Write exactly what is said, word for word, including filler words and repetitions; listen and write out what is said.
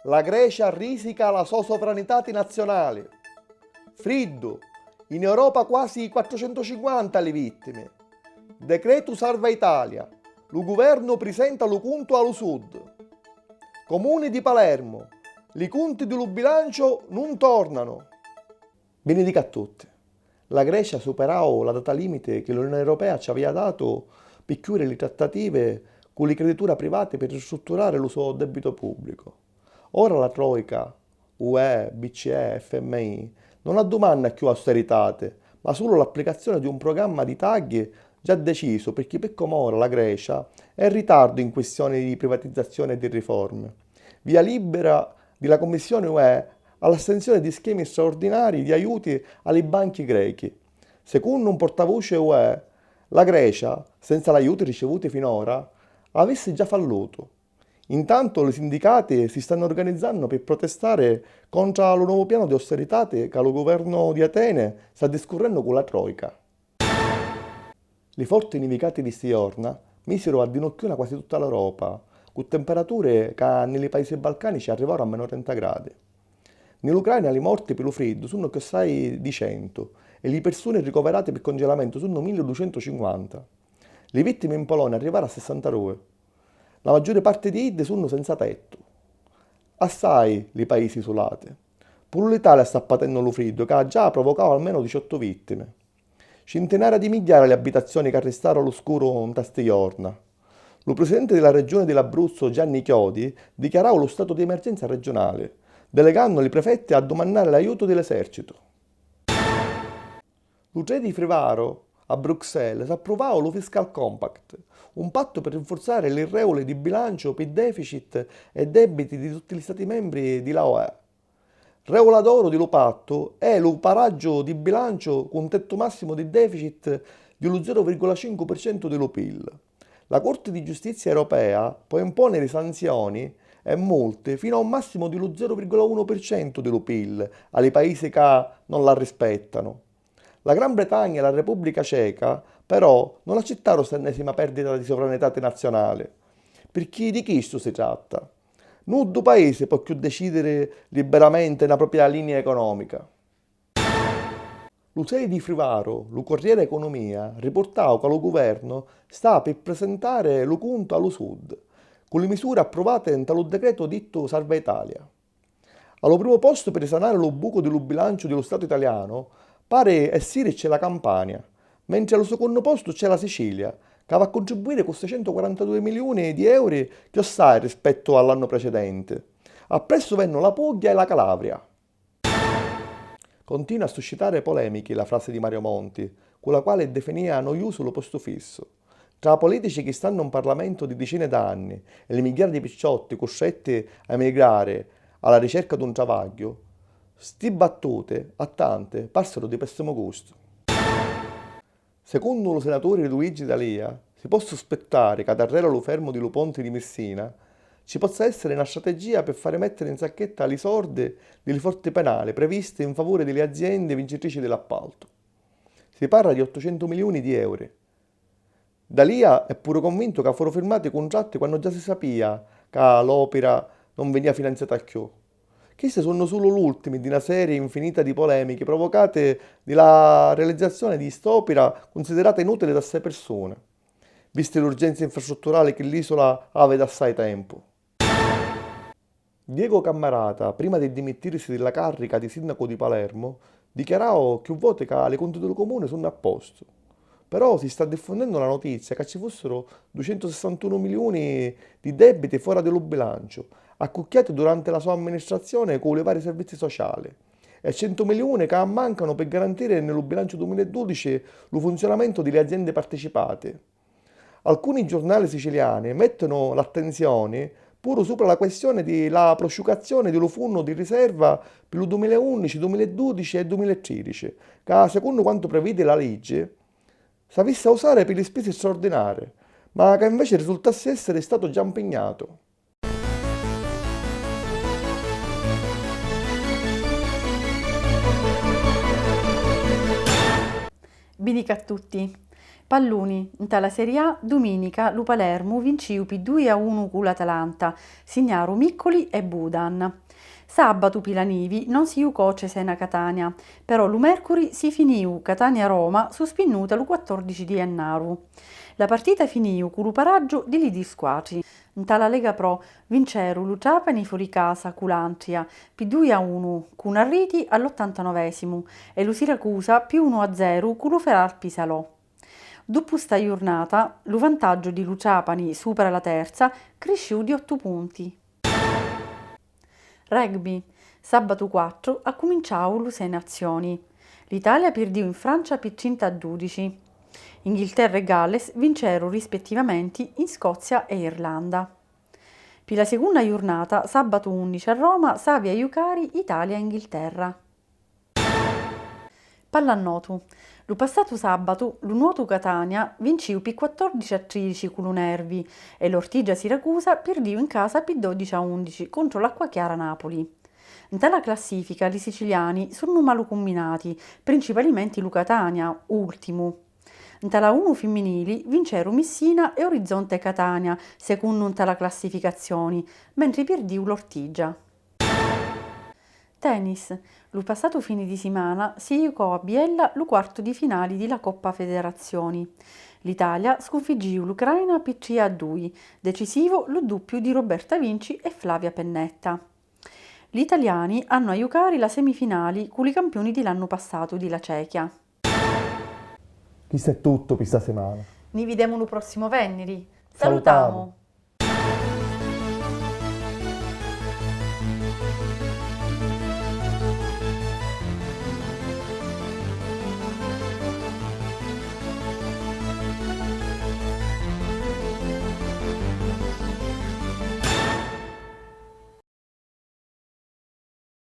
La Grecia risica la so sovranitati nazionali. Friddu. In Europa quasi quattrucentucinquanta li vittimi. Decretu Salva Italia. Lu guvernu prisenta lu cuntu a lu sud. Comuni di Palermo. Li cunti di lu bilanciu nun tornanu. Binidica a tutti. La Grecia superau la data limiti chi l'Unioni Europea ci avia datu pi chiuri li trattativi cu li creditura privati pi ristrutturari lu so debito pubblicu. Ora la Troica, U E, B C E, F M I, non addumanna chiù austeritati, ma sulu l'applicazioni di un prugramma di tagghi già decisu, pirchì pi com'ora la Grecia è in ritardu in quistioni di privatizzazioni e di riformi. Via libera di la Commissioni U E a l'astensioni di schemi straurdinarii di aiuti a li banchi grechi. Secunnu un portavuci U E, la Grecia, senza l'aiuti ricevuti finora, avissi già fallutu. Intantu li sindicati si stannu organizzannu pi protestari contra lu novu pianu di austeritati ca lu guvernu di Atene sta discurrennu cu la Troica. Li forti nivicati di sti jorna misiru a dinucchiuna quasi tutta l'Europa, cu temperaturi ca nni li paisi balcanici arrivaru a menu trenta gradi. Nni l'Ucraina li morti pi lu friddu sunnu chiossai di centu e li pirsuni ricoverati pi congelamentu sunnu milli ducentucinquanta. Li vittimi in Polonia arrivaru a sessantadui. La maggiuri parti di iddi sunnu senza tettu. Assai li paisi isulati. Puru l'Italia sta patennu lu friddu ca già provocau almenu diciottu vittimi. Cintinaria di migghiara li abitazioni ca ristaru a lu scuru nta sti jorna. Lu prisidenti di la Regioni di l'Abruzzu Gianni Chiodi dichiarau lu statu di emergenza regionali, delegannu li prefetti a addumannari l'aiutu di l'esercitu. Lu trè di frivaru, a Bruxelles, s'appruvau lu Fiscal Compact, un pattu pi rinfurzari li rèuli di bilanciu pi deficit e dèbiti di tutti li stati membri di la U E. Rèula d'oru di lu pattu è lu paraggiu di bilanciu cu un tettu màssimu di deficit di lu zeru virgula cincu pi centu di lu pil. La Curti di Giustizia Europea pò impòniri sanzioni e multi finu a un màssimu di lu zeru virgula unu pi centu di lu pil a li paisi ca non la rispèttanu. La Gran Bretagna e la Repùbblica Ceca, però, non accittaru st'ennèsima pèrdita di suvranitati nazionali. Pirchì di chistu si tratta. Nuddu paisi pò cchiù decìdiri liberamenti na propia lìnia econòmica. Lu sei di frivaru, lu Corriere Economia ripurtau ca lu guvernu sta pi prisentari lu cuntu a lu Sud, cu li misuri appruvati nta lu decretu dittu Salva Italia. A lu primu postu pi risanari lu bucu di lu bilanciu di lu Statu italianu pari essìricci la Campania, mentri a lu secunnu postu c'è la Sicilia, ca va a cuntribbuiri cu seicentuquarantadui miliuni di euri chiossai rispettu a l'annu precedenti, appressu vennu la Pugghia e la Calabria. Continua a suscitari polèmichi la frasi di Mario Monti, cu la quali definìa noiusu lu postu fissu. Tra pòlitici chi stannu 'n Parlamentu di dicini d'anni e li migghiara di picciotti custretti a emigrari a la ricerca d'un travagghiu, sti battuti, a tanti, pàrsiru di pèssimu gustu. Secunnu lu senaturi Luigi D'Alia, si pò suspittari ca darreru a lu fermu di lu ponti di Missina ci pozza èssiri na strateggìa pi fari mèttiri 'n sacchetta li sordi di li forti penali previsti in favuri di li aziendi vincitrici di l'appaltu. Si parra di ottucentu miliuni di euri. D'Alia è puru convintu ca furu firmati cuntratti quannu già si sapìa ca l'òpira non vinìa finanziata cchiù. Chisti sunnu sulu l'ùltimi di na serii infinita di polèmichi provocati di la realizzazioni di st'òpira cunsidirata inùtili d'assai pirsuni, visti l'urgenzi infrastrutturali chi l'ìsula havi d'assai tempu. Diego Cammarata, prima di dimittìrisi di la càrrica di sìnnacu di Palermu, dichiarau cchiù voti ca li cunti di lu Cumuni sunnu a postu. Però si sta diffundennu la nutizia ca ci fùssiru ducentusessantunu miliuni di dèbbiti fora di lu bilanciu, accucchiati duranti la so amministrazzioni cu li vari servizi sociali, e centu miliuni ca ammàncanu pi garantiri nni lu bilanciu dumila e dudici lu funziunamentu di li aziendi participati. Alcuni giurnali siciliani mèttinu l'attenzioni puru supra la questioni di la prosciucazzioni di lu funnu di riserva pi lu dumila e ùnnici, dumila e dudici e dumila e tridici, ca, secunnu quantu previdi la liggi, s'avissi a usari pi li spisi straurdinarii, ma ca inveci risultassi èssiri statu già mpignatu. Binica a tutti. Palluni, nta la Serie A, duminica lu Palermu vincìu pi dui a unu cu l'Atalanta, signaru Miccoli e Budan. Sàbbatu pi la nivi non si jucò Cesena-Catania, però lu mèrcuri si finìu Catania-Roma suspinnuta lu quattordici di jannaru. La partita finìu cu lu paraggiu di li dui squatri. Nta la Lega Pro vinceru lu Trapani fori casa cu l'Antria pi dui a unu cu na riti all'ottantanovesimu e lu Siracusa pi unu a zeru cu lu Feralpi Salò. Duppu sta jurnata, lu vantaggiu di lu Trapani supra la terza crisciu di ottu punti. Rugby. Sàbbatu quattru accuminciau lu Sei Nazioni. L'Italia pirdìu in Francia pi trinta a dudici. Inghilterra e Galles vinceru rispettivamenti in Scozia e Irlanda. Pi la secunna jurnata, sàbbatu unnici a Roma s'havi a jucari Italia e Inghilterra. Pallannotu. Lu passatu sàbbatu lu Nuotu Catania vincìu pi quattordici a tridici cu lu Nervi e l'Ortigia Siracusa pirdìu in casa pi dodici a undici contru l'Acquachiara Napoli. Nta la classifica li siciliani sunnu malu cumminati, principalimenti lu Catania, ùltimu. Nta la unu fimminili vinceru Missina e Orizzonte Catania, secunnu nta la classificazzioni, mentri pirdìu l'Ortigia. Tennis. Lu passatu fini di simana si jucò a Biella lu quartu di finali di la Coppa Federazioni. L'Italia scunfiggìu l'Ucraina pi tri a dui, decisivu lu duppiu di Roberta Vinci e Flavia Pennetta. Li taliani hannu a jucari la semifinali cu li campiuni di l'annu passatu di la Cechia. Chistu è tuttu pi sta simana. Ni videmu lu prossimu venniri. Salutamu!